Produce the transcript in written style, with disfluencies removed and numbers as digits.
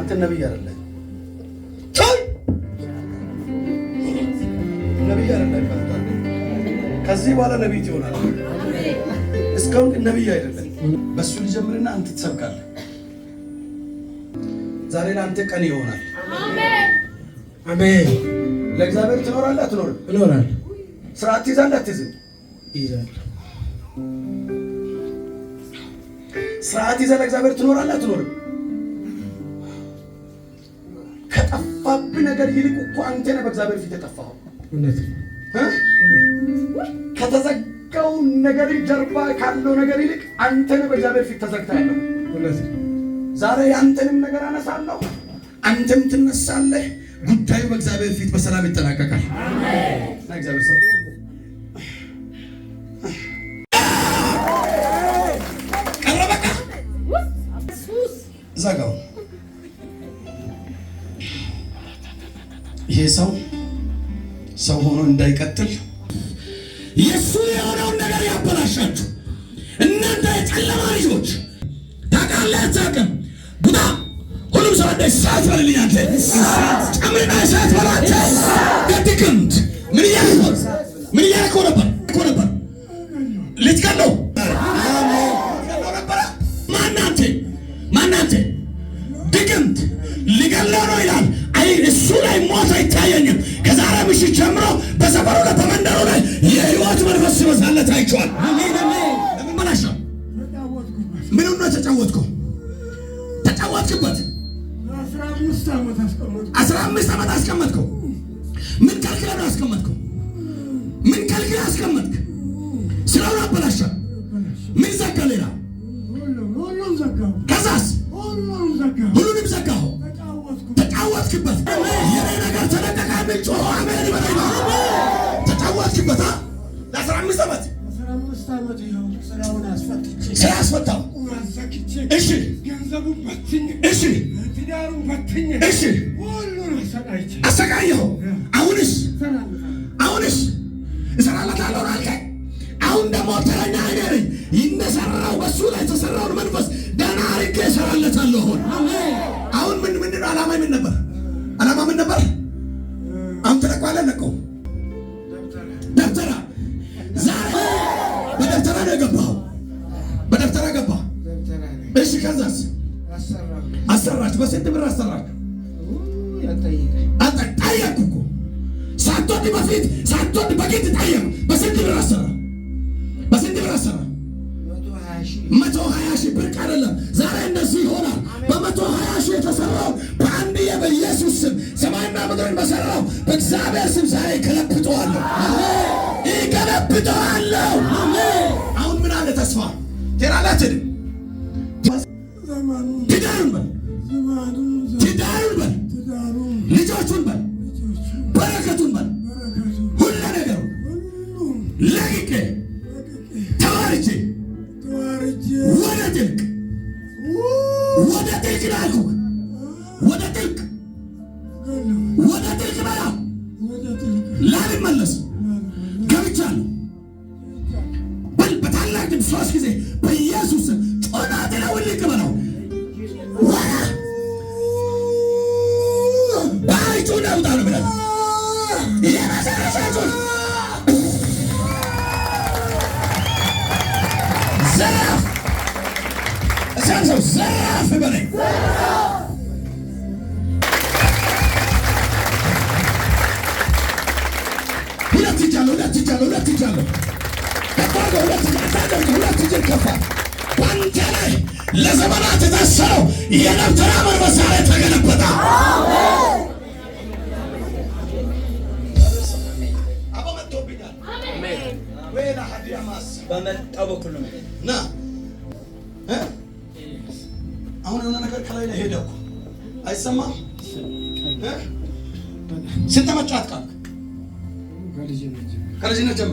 አንተ ነብይ አይደለህ። ቻይ ነብይ አይደለህ። ከዚህ በኋላ ነብይ ትሆናለህ። እስካሁን ግን ነብይ አይደለም። በሱ ልጀምርና አንተ ትሰብካለህ። ዛሬ ለአንተ ቀን ይሆናል። አሜን። ለእግዚአብሔር ትኖራለህ አትኖርም? እኖራለሁ። ስርዓት ትይዛለህ አትይዝም? እይዛለሁ። ስርዓት ይዘህ ለእግዚአብሔር ትኖራለህ አትኖርም? ከጠፋብህ ነገር ይልቅ እኮ አንተ ነህ በእግዚአብሔር ፊት የጠፋኸው። እውነት ነው። ከተዘጋው ነገር ጀርባ ካለው ነገር ይልቅ አንተ ነህ በእግዚአብሔር ፊት ተዘግተህ ያለው። እውነት ነው። ዛሬ ያንተንም ነገር አነሳለሁ፣ አንተም ትነሳለህ። ጉዳዩ በእግዚአብሔር ፊት በሰላም ይጠናቀቃል። እና እግዚአብሔር ሰው ቀረ፣ በቃ ዘጋው። ይሄ ሰው ሰው ሆኖ እንዳይቀጥል የእሱ የሆነውን ነገር ያበላሻችሁ እናንተ የጨለማ ልጆች ታውቃለህ፣ አታውቅም? ቡዳ ሁሉም ሰው እንደ እሳት በልልኝ፣ አንተ ጨምርና እሳት በላቸው። በድግምት ምን እያደረገው ምን እያደረገው ነበር እኮ ነበር ልትገለው ልትገለው ነበረ። ማናንተ ማናንተ ድግምት ሊገለው ነው ይላል። አይ እሱ ላይ ሞት አይታየኝም። ከዛሬ ምሽት ጀምሮ በሰፈሩ ላይ በመንደሩ ላይ የህይወት መንፈስ ሲበዛለት አይቼዋለሁ። አሜን አሜን። ለምን በላሽ ነው? ምን ነው ተጫወትከው? ተጫወትክበት። 15 ዓመት አስቀመጥኩ። 15 ዓመት አስቀመጥከው። ምን ከልክለህ ነው ያስቀመጥከው? ምን ከልክለህ አስቀመጥክ? ስራውን አበላሸ። ምን ዘጋ? ሌላ ሁሉም ዘጋሁ። ከዛስ ሁሉም ዘጋሁ። ሁሉንም ዘጋኸው። ተጫወትኩ። ተጫወትክበት። የኔ ነገር ተለቀቀ። ምን ጮኸ? አሜን ይበለኝ። ተጫወትክበት። ለ15 ዓመት 15 ዓመት ይኸው ስራውን አስፈትቼ ስራ አስፈታው። አዘግቼ እሺ ገንዘቡን በትኜ እሺ ትዳሩን በትኜ እሺ ሁሉን አሰቃይቼ አሰቃየኸው። አሁንስ እሰራለሁ። አሁንስ እሰራለታለሁ አልከኝ። አሁን ደግሞ ተረኛ እኔ ነኝ። እንደሰራው በሱ ላይ የተሰራውን መንፈስ ደህና አድርጌ እሰራለታለሁ። አሁን አሁን ምን ምንድን ነው ዓላማ? ምን ነበር ዓላማ? ምን ነበር? አሁን ትለቀዋለህ። ለቀው ደብተራ ደብተራ ዛሬ በደብተራ ነው የገባኸው። በደብተራ ገባ። ደብተራ ነኝ። እሺ ከዛስ አሰራሁ። አሰራች። በስንት ብር አሰራች? አልጠይቀኝ። አንተ ጠየቅኩ እኮ ሳትወድ በፊት ሳትወድ በግድ ጠየቅኩ። በስንት ብር አሰራ? በስንት ብር አሰራ? 120 ሺህ 120 ሺህ ብር አይደለም። ዛሬ እንደዚህ ይሆናል። በ120 ሺህ የተሰራው በአንድዬ በኢየሱስ ስም ሰማይና ምድርን በሰራው በእግዚአብሔር ስም ዛሬ ይገለብጠዋለሁ፣ ይገለብጠዋለሁ። አሁን ምን አለ ተስፋ ቴራላችን ዘመኑ ትዳሩን በል ዘመኑ ትዳሩን በል ትዳሩን ልጆቹን በል ልጆቹን በረከቱን በል በረከቱን ሁሉ ነገሩ ሁሉም ለቅቄ ለቅቄ ተዋርጄ ተዋርጄ ወደ ጥልቅ ወደ ጥልቅ ነው ያልኩህ። ወደ ጥልቅ ገለሁ ወደ ጥልቅ በላ ወደ ጥልቅ ላልመለስ ገብቻለሁ። በል በታላቅ ድምፅ ሶስት ጊዜ በኢየሱስ ስም ጮና ጥለውልቅ በለው። ወራ ባይ ጩና ውጣ ነው ብለህ የመጨረሻ ጩን ዘራፍ እዚያን ሰው ዘራፍ በለኝ። ሁለት እጅ አለው፣ ሁለት እጅ አለው፣ ሁለት እጅ አለው። ከፍ አድርገው፣ ሁለት እጅ አታደርግ፣ ሁለት እጅ ከፍ አድርግ። በአንተ ላይ ለዘመናት የታሰረው የደብተራ መንፈስ ዛሬ ተገለበጠ። አቦ መጥቶብኛል። ወይላ ሀዲያ ማስ በመጣው በኩል ነው። ና እ? አሁን የሆነ ነገር ከላይ ላይ ሄደ እኮ አይሰማም። እ? ስንት ዓመት ጫት ቃምክ? ከልጅነት ጀምሮ ከልጅነት ጀምሮ